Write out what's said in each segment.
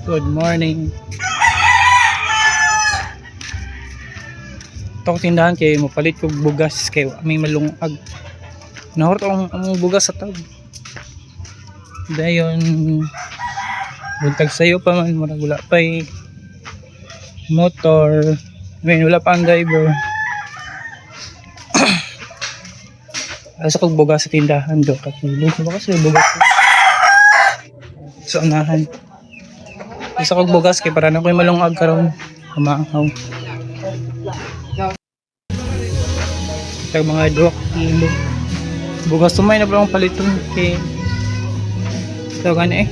Good morning. Ito tindahan kay mopalit kog bugas kay may malungag. Nahurot ang bugas sa tag. Dayon buntag sayo pa man, murag wala pa'y motor. I mean, wala pa ang driver. Asa kog bugas sa tindahan do ka kilo. Baka sa bugas sa unahan. Asa kog bugas kay para na ko'y malungag karon. Kumahaw. Tag mga 2 kilo. Bugas sumay na ba akong paliton kay tawagan eh.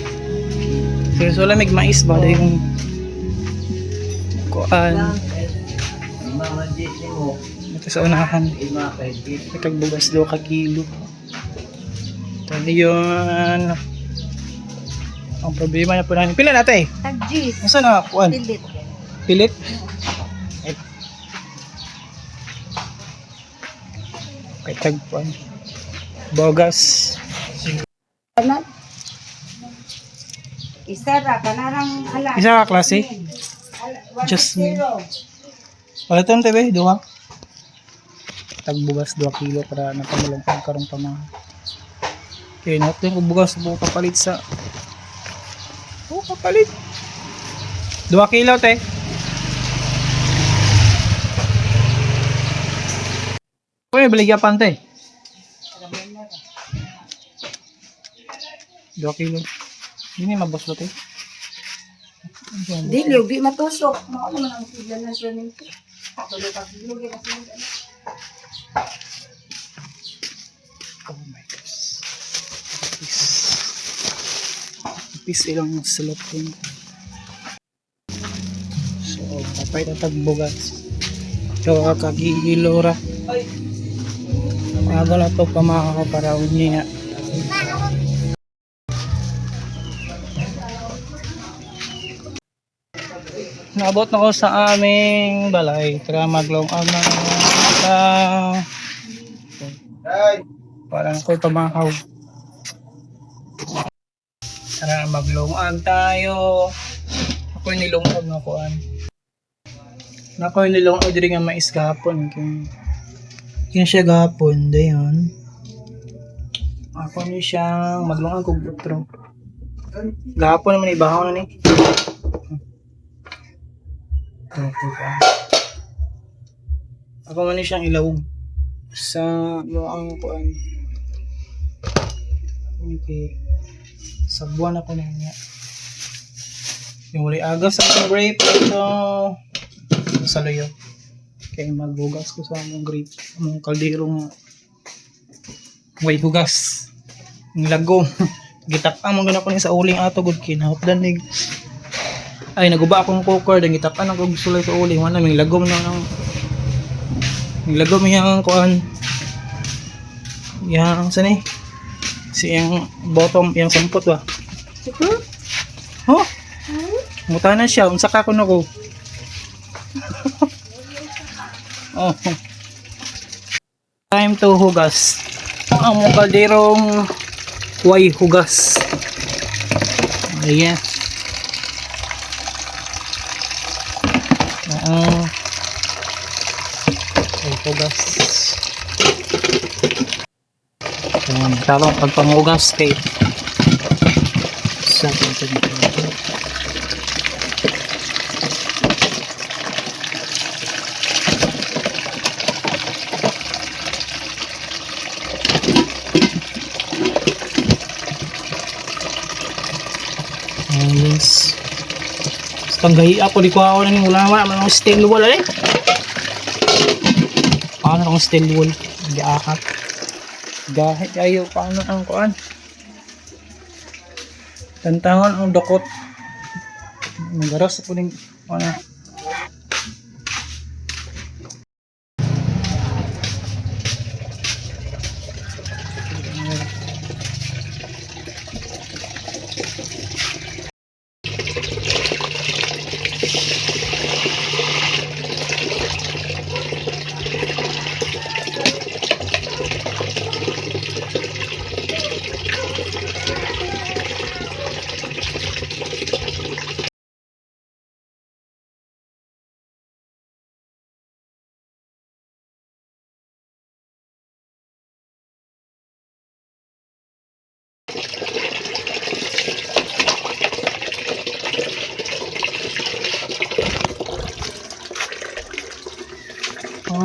Pero wala may mais ba yung kuan. Ito sa unahan. Tag bugas 2 ka kilo. Ito yun. Ang problema na po namin. Pila natin eh? Tag G's. Masa na kuan? Pilit. Pilit? Ay. Kay tagpuan. Bogas. Ano? Isa ra, kanarang ala. Isa ka klase? Jasmine. Wala itong tabi, duha. Tagbugas 2 kilo para napamalong ang karong pamahay. Okay, natin kung bugas buo kapalit sa. Buo kapalit. 2 kilo, te. Uy, baligya pa, te. 2 kilo. Hindi na mabos ba, te? Dili, di matusok. Mao naman ang pila na siya nito. 2 kilo na siya. Oh my gosh. Peace. Peace ilang silopin. So, papay na tagbugas. So, kagigilo ra. Aga na to pamaka para niya. Naabot na ko sa aming balay. Tara maglong ang mga parang ako'y pamakaw. Tara, maglungag tayo. Ako'y nilungag nga kuan. Ako'y nilungag diri nga mais gahapon. Kaya, kaya siya gahapon, dayon. Ako ni siyang maglungag kog otro. Gahapon naman ibahaw na ni. Okay pa. Ako man ni siyang ilawog sa ang kuan. Okay. Sa buwan ako na niya. Yung wali agas sa akong grape ito. Sa luyo. Kaya maghugas ko sa among grape. Among kaldero nga. Way hugas. Ang lagom. Gitak-an mo gana ko ni sa uling ato gud kinahopdan ni. Ay naguba akong cooker dan gitak-an ako og sulay sa uling wala may lagom na ang may lagom iyang kuan. Yang sani? Si iyang bottom, iyang sampot ba? Siguro? Oh? Muta na siya. Unsa ka kuno ko? Oh. Time to hugas. Ang mong kalderong way hugas. Ayan. Oo. Way hugas. Ayan, tarong pagpanghugas kay sa Ayos. Tanggahi ako, di ko ako na wala wala man akong steel wool eh. Paano akong steel wool? Giakak. Gahit ayo paano ang kuan? Tantangon ang dukot. Magaras po ning ano.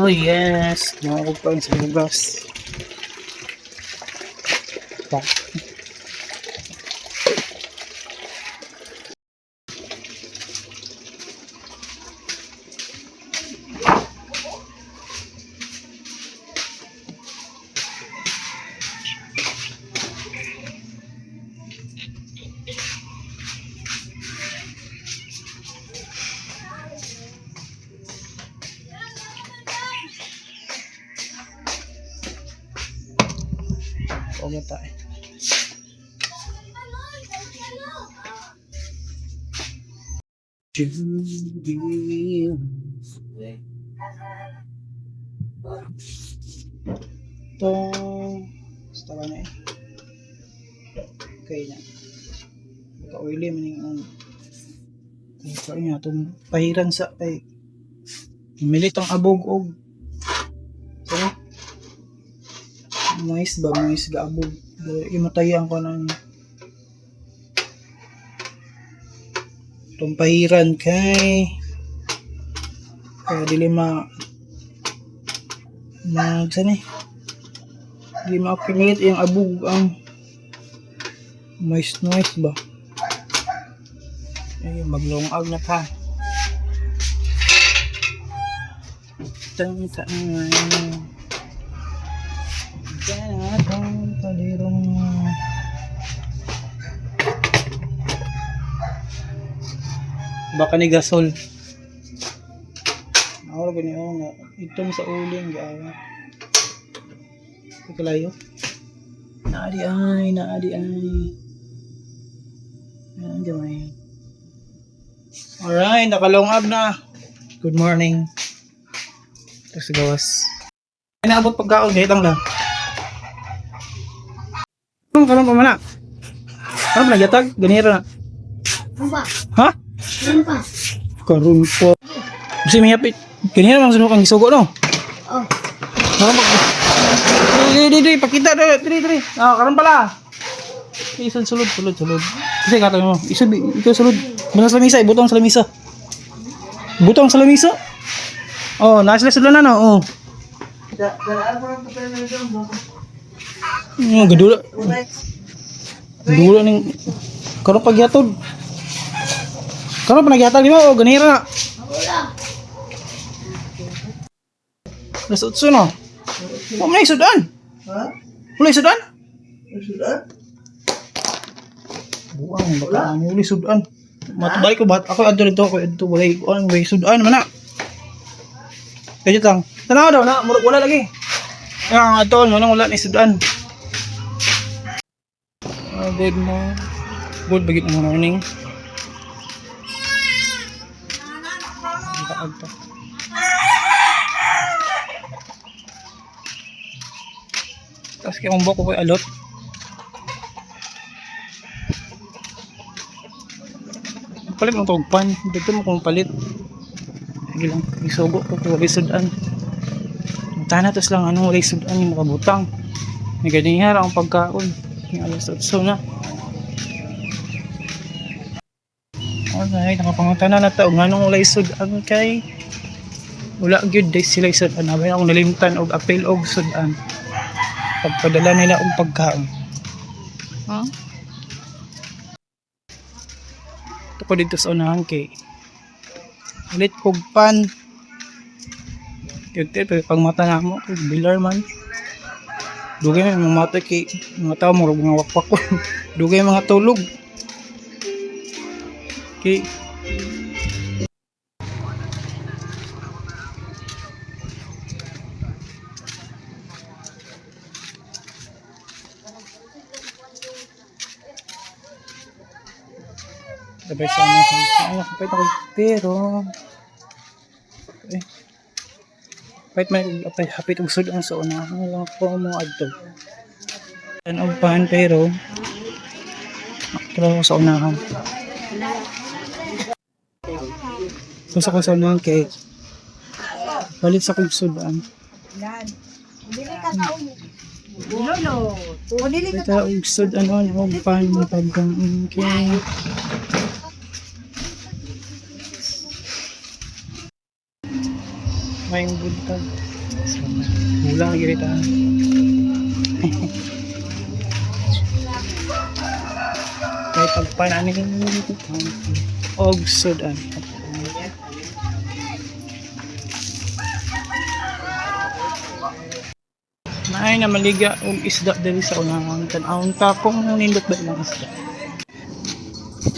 Oh yes, nakakog pa rin sa bugas. Pa. Huwag tayo. Ito, basta ba na eh. Okay na. Ka-oily man yung ang kung niya itong pahiran sa kay milit ang abog og sorry mais ba mais ga abog imatayan ko ng itong pahiran kay kaya dili ma mag saan eh di ma-accumulate yung abog ang mais noise ba ay maglongag na pa. Tang tang tang palirong baka ni gasol. Ako gani oh nga itong sa uling gaawa. Kalayo. Naadi ay, naadi ay. Ayan, gamay. Alright, nakalong up na. Good morning. Tapos gawas. Ay, naabot pagkaon, kahit lang lang. Karon karon pa man na. Karon pa nagyatag, ganira na. Ano ba? Ha? Ano pa? Karon po. Kasi may hapit. Ganira lang sunog ang gisugo no. Oh. Karon pa. Dili, dili, dili, pakita dili, dili, dili. Ah, karon pala. Isod sulod, sulod, sulod. Kasi kato mo, isod, ikaw sulod. Butang sa lamisa, ibutang sa lamisa. Butang sa lamisa. Oh, nasa sila sila na no. Oh. Oh, gadula. Gadula ning karon pagyatod. Karon pa nagyatag nimo oh, ganira na. Wala. Alas 8 no. Wa man sudan. Ha? Wala sudan? Sudan? Buang baka ang uli sudan. Matbalik ko bat ako adto dito ako adto walay kuan way sudan man na. Kaya lang. Tanaw daw na murag wala lagi. Ang ato mo nang wala ni sudan. Oh, good mo. Good bagit mo morning. Taag to. Tapos kay umbok ko kay alot. Palit mo tog pan. Dito mo kung palit. Sige lang, isugo ko kung walay sudan. Tana tos lang anong walay sudan yung makabutang. May ganyan ang pagkaon. Yung alas 8 na. Alright, nakapangutana na ta og nganong walay sudan kay wala gyud day sila sudan. Abay akong nalimtan og apel og sudan. Pagpadala nila og pagkaon. Huh? Ito ko dito sa unahan kay ulit kog pan. Yun, pero pag mata na mo, kay bilar man. Dugay man mga mata kay mga tao murag mga wakwak ko. Dugay mga tulog. Kay sabay sa unahan. Ay, nakapait ako. Pero eh, pait may hapit og sud-an sa unahan lang ko mo adto. Tan og pan pero pero sa unahan. Gusto ko sa unahan kay palit sa kog sud-an. Dili ka sa ulo. Lolo. Dili ka. Ito og sud-an on og pan pagkang kay may buntag. So, hula lagi rita. Kay pagpananin og sudan. Naay na maliga og isda diri sa unahan. Tan-awon ta kung nindot ba ilang isda.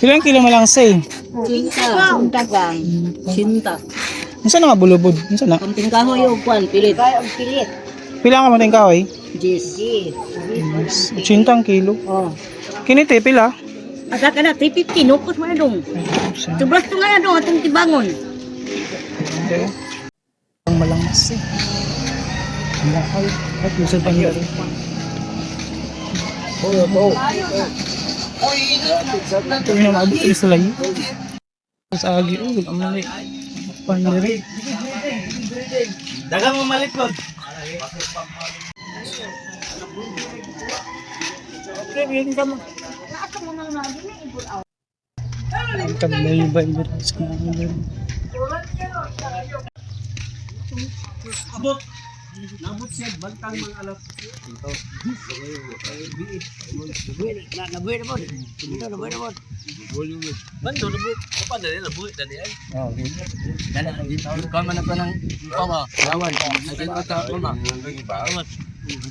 Ilang kilo malangsay? Cinta. Cinta gang. Cinta. Unsa na nga bulubod? Unsa na? Kunting kahoy o kwan, pilit. Pilit. Pila ka man tayong kahoy? Jis. 80 ang kilo. Oh. Kini te pila? Asa ka na, 350, nukot mo na dong. Sobras to nga na dong, atong tibangon. Okay. Ang malangas eh. Ang mahal. At lusad ang yari. Ito yung maabot ito sa layo. Sa agi, oh, ang mali. Paniri. Daga mo malikod. Ang taglay-bay sa mga. Abot. Nabot siya bantang mga alap. Bando na bu. Kapan dali na bu dali ay. Kama na pa ng pama. Lawan. Natin ata pama.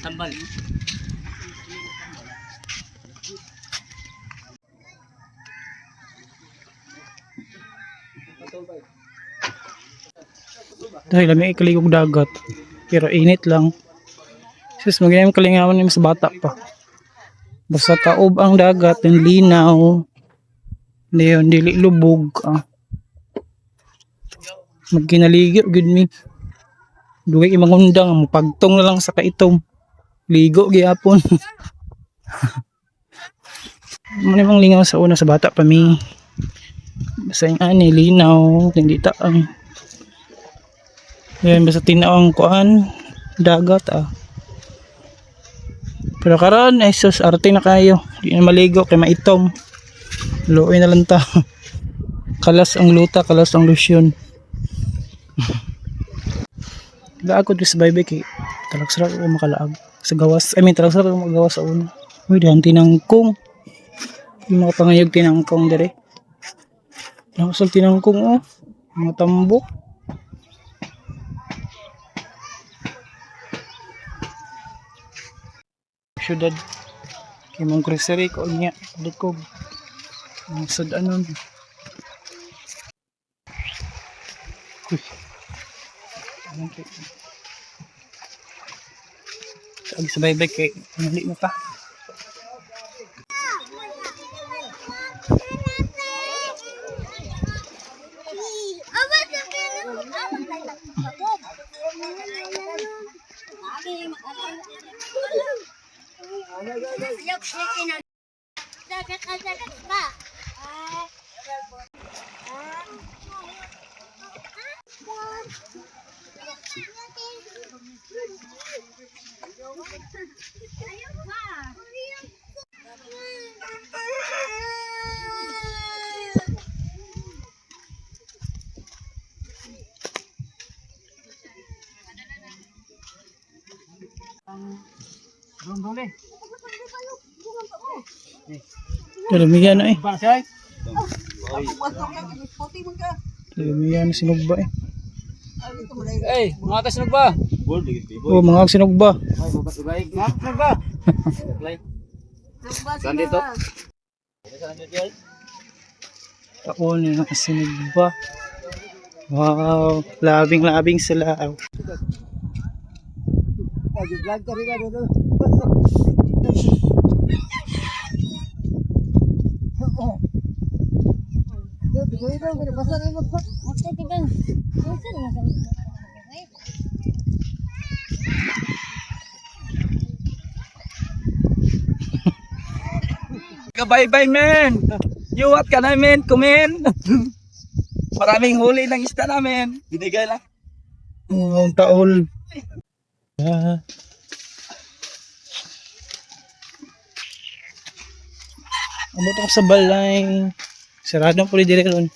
Tambal. Dahil lami ikaligog dagat. Pero init lang. Sus, magayam kalingawan ni mas bata pa. Basta taob ang dagat, yung linaw. Hindi yun, dili lubog. Ah. Magkinaligyo, good me. Dugay imangundang, pagtong na lang sa kaitom. Ligo, gihapon. Muna mang lingaw sa una sa bata pa mi. Basta yung ani, linaw, hindi taang. Yan, basta tinaw ang kuan, dagat ah. Pero karon ay sus, arte na kayo. Di na maligo kay maitom. Luoy na lang ta. Kalas ang luta, kalas ang lusyon. Laag ko sa baybay kay talagsara ko makalaag sa gawas. I mean, talagsara ko magawas sa una. Uy, dihan tinangkong. Yung mga pangayog tinangkong dire. Nakasal tinangkong oh. Mga tambok. Syudad kay mong grocery ko niya likog ang sud-anon. Uy. Anong kay Ag sa baybay kay mali mo pa. Damihan na eh. Damihan na sinugba eh. Ay, mga kasnog ba? Oh, mga sinugba. Saan dito? Taon yun ang sinugba. Wow, labing-labing sila. Bye bye men. You what ka namin, kumin. Maraming huli ng isda namin. Binigay lang. Ang taol. Ah. Abot ako sa balay. Sarado po dire ron.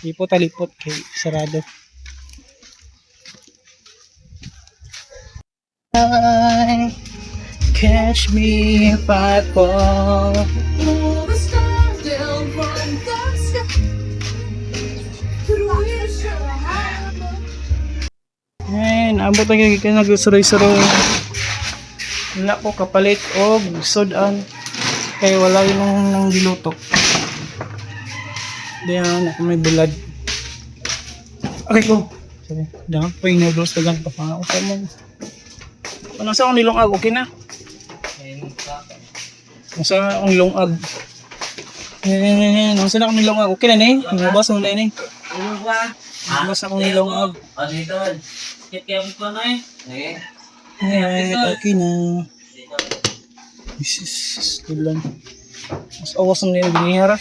Lipot alipot kay sarado. Catch me if I fall. All the stars down from the sky. Through your Eh, naabot na gyud kay nagsuroy-suroy. Wala ko kapalit og sudan kay wala yung nang giluto. Diyan ako may bulad. Okay, go. Sige, diyan po yung noodles dagan pa pa. Okay mo. Ano sa akong nilongag, okay na? Ano sa akong nilongag? Ano sa akong nilongag, okay na ni? Nabas mo na ni. Nabas akong nilongag. Ano ito? Eh. Alright, okay na. Jesus, tulan. Mas awas ang nila binihara.